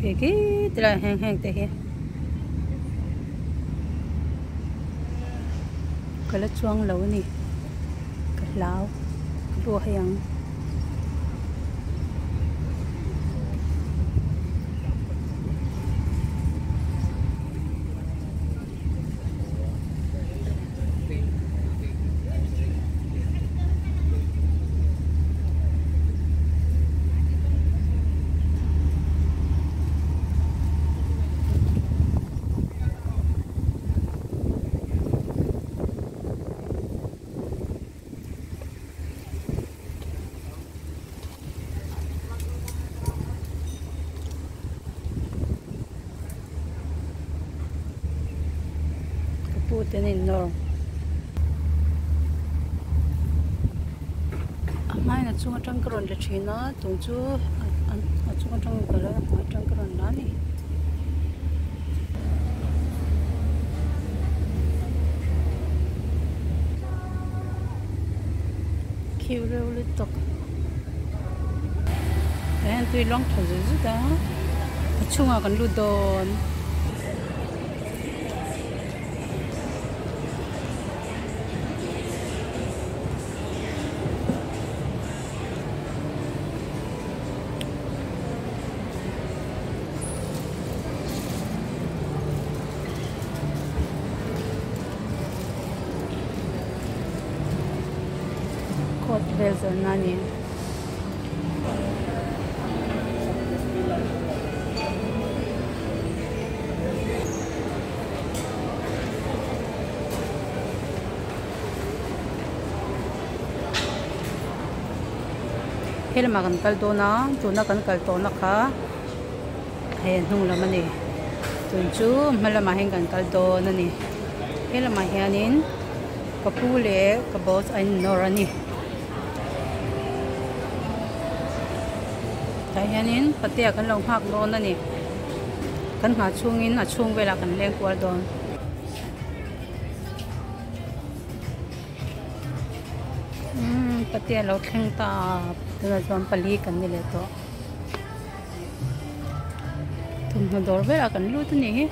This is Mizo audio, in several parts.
Khi khi ti lai heng heng te hi ka la chuang lo a ni ka hlau ka lu hei ang. Ka pu te an innawr a hmain a chung atang ka rawn la thin a tun chu a chung atang ka la a hnuai atang ka rawn la a ni. Khiu reuh lutuk tah hian tui luang tha zut zut a a chhungah kan lut dawn. Coat vel zawrhna a ni. He lamah kan kal dawn a tuna kan kal tawhna kha hei a hnung lam a ni tun chu hma lamah hian kan kal dawn a ni he lamah hianin ka pu leh ka boss a innawr a ni. Tah hianin patea kan lo nghak dawn a ni kan nghah chhungin a chhung velah kan leng kual dawn. Umm patea lo thleng ta tunah chuan pali kan ni leh tawh thawmhnaw dawr velah kan lut a nih hi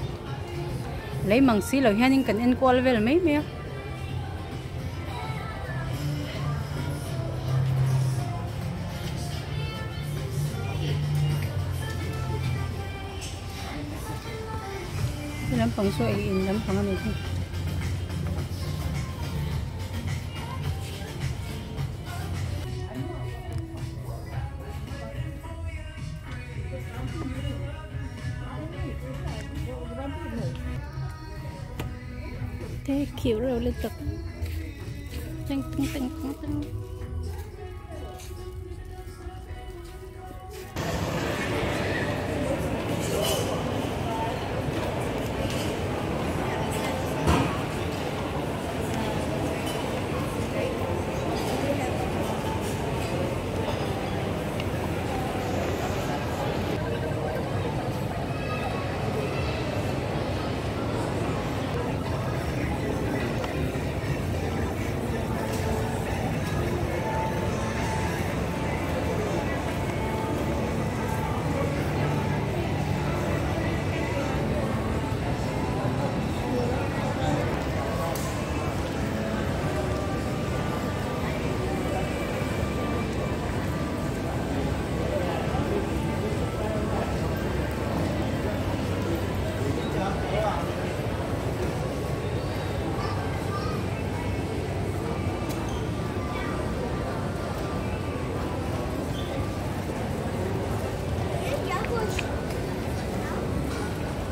lei mang si lo hianin kan en kual vel mai mai a. He lampang chu ei in lampang a ni hi. Te khiu reuh lutuk teng teng teng teng teng.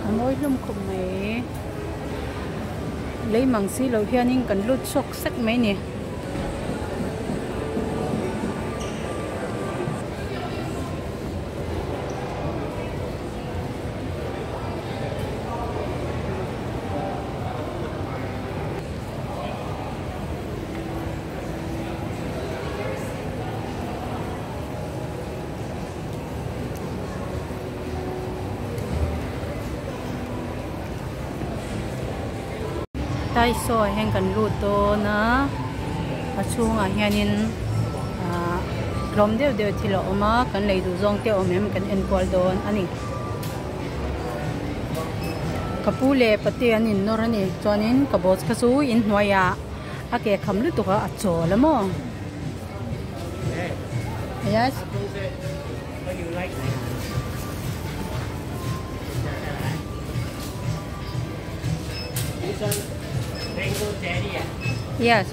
A mawi hlawm khawp mai lei mang si lo hianin kan lut chhuak sek mai a ni. Daiso ah hian kan lut dawn a a chhungah hianin ah tlawm deuh deuh thil a awm a kan lei duh zawng te a awm em kan enkual dawn a ni. Ka pu leh pate an in nawr a ni chuanin ka boss kha chu inhnuaiah a ke kham lutuk a a chawl a maw yes. Yes.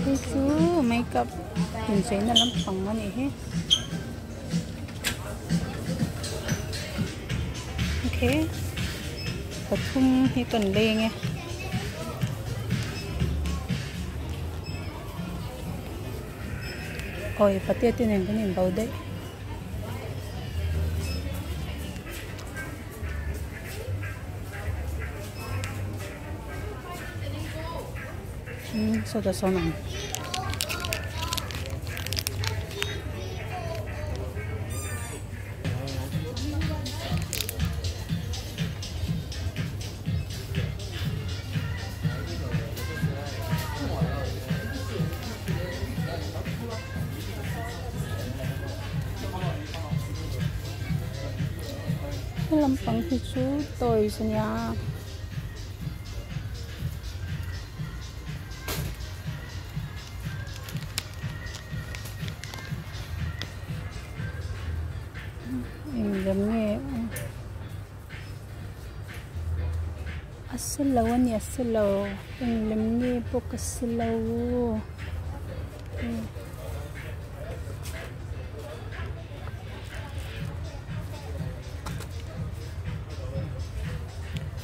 Hei chu makeup incheina lampang a nih hi. Okay pathum hi kan leng e. Awi patea te nen kan inbo daih. Sawtah sawn ang. He lampang hi chu toys a nia. Engzam nge a selo a ni a selo englem nge pawh ka selo.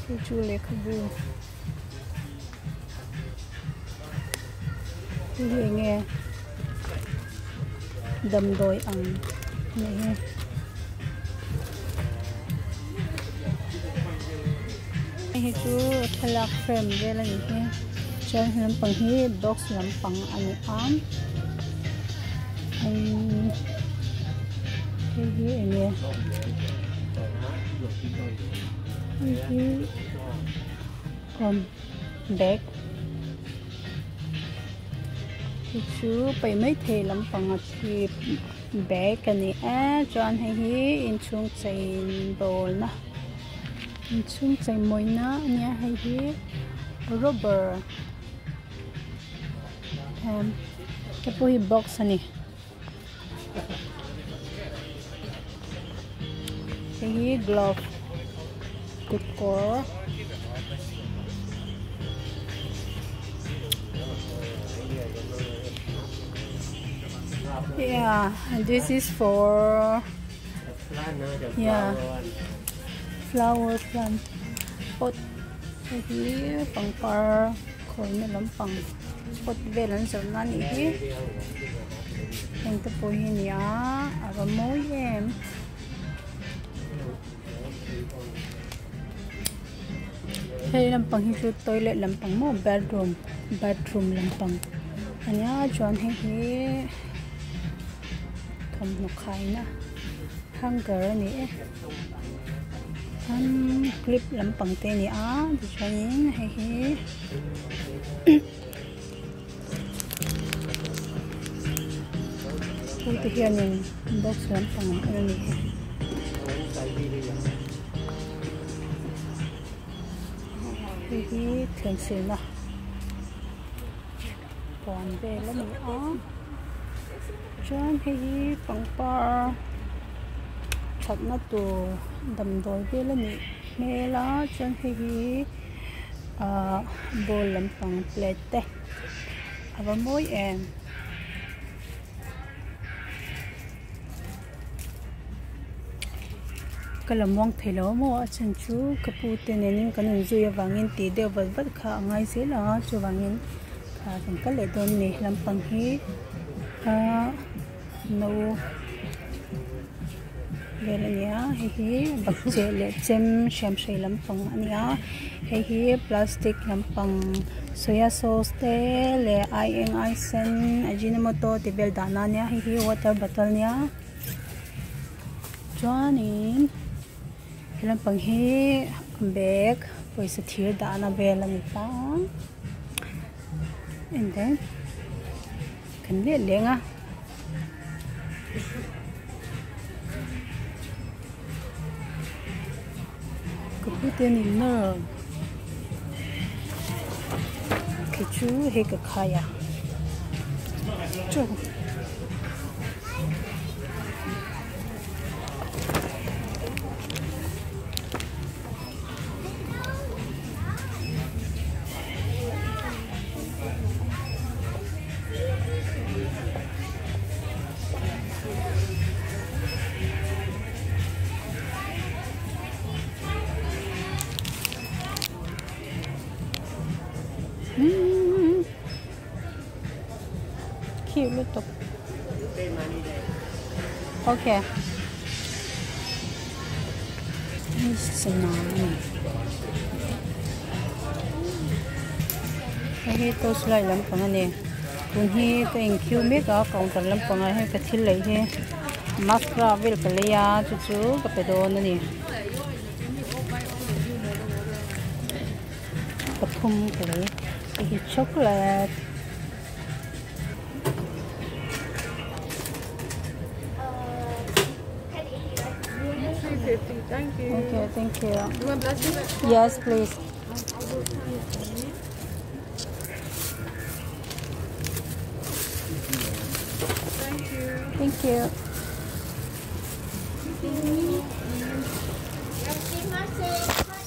Hei chu lehkhabu hei hi eng nge damdawi ang a nih hi. Hei chu thlalak frame vel a nih hi chuan he lampang hi box lampang a ni a umm hei hi eng nge hei hi bag hei chu paih maithei lampang a khi bag a ni a chuan hei hi inchhung chei bawlna. Inchhung chei mawina a nia hei hi rubber emm hei pawh hi box a ni hei hi glove kut kawr. Yeah this is for yeah. Flower plant pot hei hi pangpar khawina lampang pot vel an zawrh na anih hi heng te pawh hi a ni a a va mawi em hei lampang hi chu toilet lampang maw bathroom bathroom lampang a nia chuan hei hi thawmhnaw khaina hanger a ni e. Umm clip lampang te a ni a tichuanin hei hi tute hianin box lampang an en a ni. Hei hi thleng silna puan vel a ni a chuan hei hi pangpar thatna tur damdawi vel a nih hmel a chuan hei hi ahh bowl lampang plate te a va mawi em. Ka la muang thei lo maw a chhan chu ka pu te nen kan inzui avangin tih deuh vat vat kha a ngai zel a chuvangin thla kan kal leh dawn a ni lampang hi ahh no. vel a ni a hei hi bakcheh leh chem hriamhrei lampang a ni a hei hi plastic lampang soya sauce te leh aieng aisen ajinomoto tih vel dahna a nia hei hi water bottle a nia chuanin he lampang hi bag pawisa thir dahna vel a ni ta and then kan let leng a. Ka pu te ni nawr khi chu hei ka khai a chaw. Cute lutuk. Okay. Sana ani. Hei hi torchlight lampang ani. Tun hi ka in queue mek a counter lampang ah hian ka thil lei hi mascara vel ka lei a chu chu ka pe dawn ani. Pathum ka lei hei hi chocolate. Thank you. Okay, thank you. You want plastic? Yes, please. Thank you. Thank you.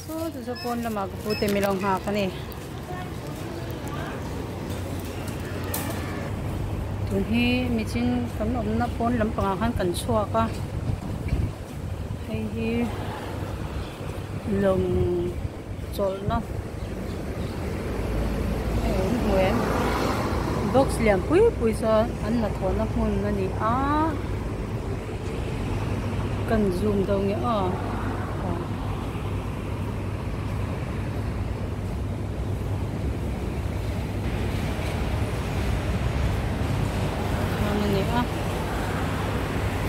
Saw chu saw pawn lamah ka pu te milo nghak a ni. Tun hi michin kan awmna pawn lampangah khan kan chhuak a hei hi lawng chawlhna hei an hmu em box lian pui pui sawn an hnathawhna hmun a ni a kan zoom deuh nge aw. Khan a ni a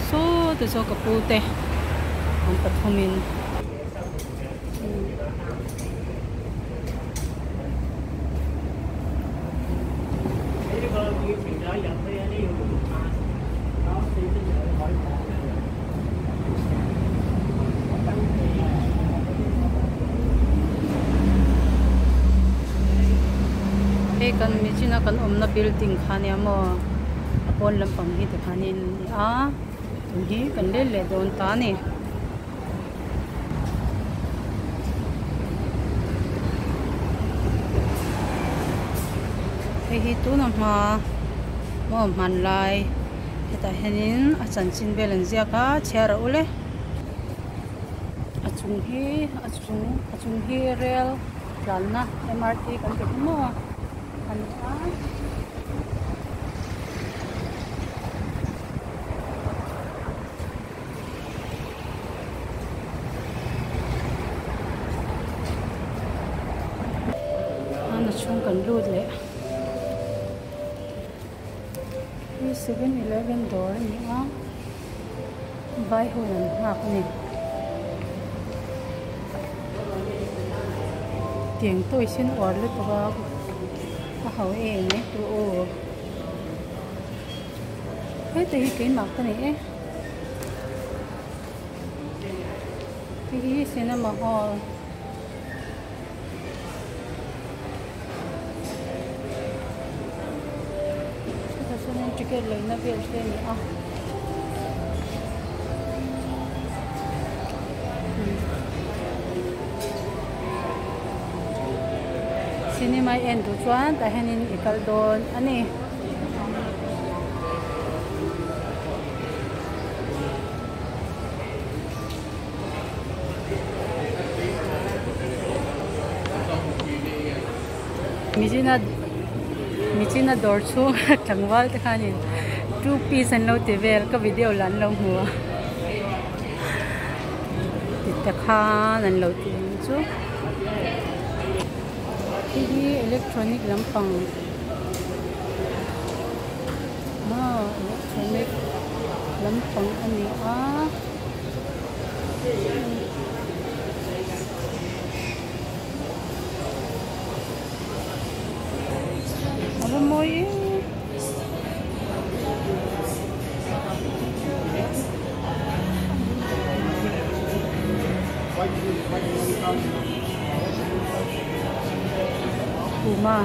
saw te saw ka pu te an pathumin Hei kan michina kan awmna building kha nia maw a pawn lampang hi tikhanin a ni a tun hi kan let leh dawn ta a ni. Hei hi tuna hma maw hmanlai hetah hianin a chanchin vel an ziak a chhiar a ul e a chung hi a chung a chung hi rel tlanna M_R_T kan ti hi maw a ni a. A chhung kan lut leh hi 7-eleven dawr a ni a vai ho in an nghak a ni tiang toys hi an uar lutuk a a ho em mai tur aw heta hi keimah ka ni e. Hei hi cinema hall hetah sawn ticket leina vel te a ni a. Cinema en duh chuan tah hianin i kal dawn a ni. Michina michina dawr chhung a tlangval te khanin two piece an lo ti vel ka video lah an lo hmu a. Tikhan an lo ti ang chu. Hei hi electronic lampang maw electronic lampang a ni a. A va mawi em. Puma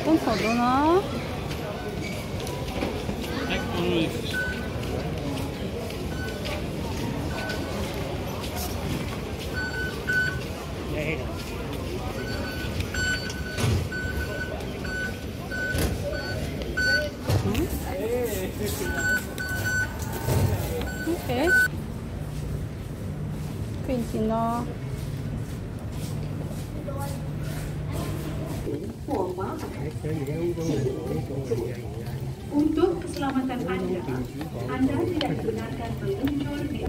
kan chho dawn a. Okay. Quintino. Untuk keselamatan anda, anda tidak dibenarkan meluncur di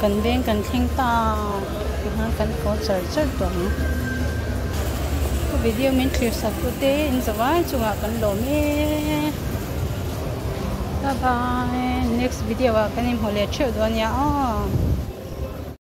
Kan veng kan thleng ta tihian kan haw char char tawh ang ka video min thlir sak tu te in zavai chungah kan lawm e bye bye next video ah kan inhmu leh theuh dawn nia aw.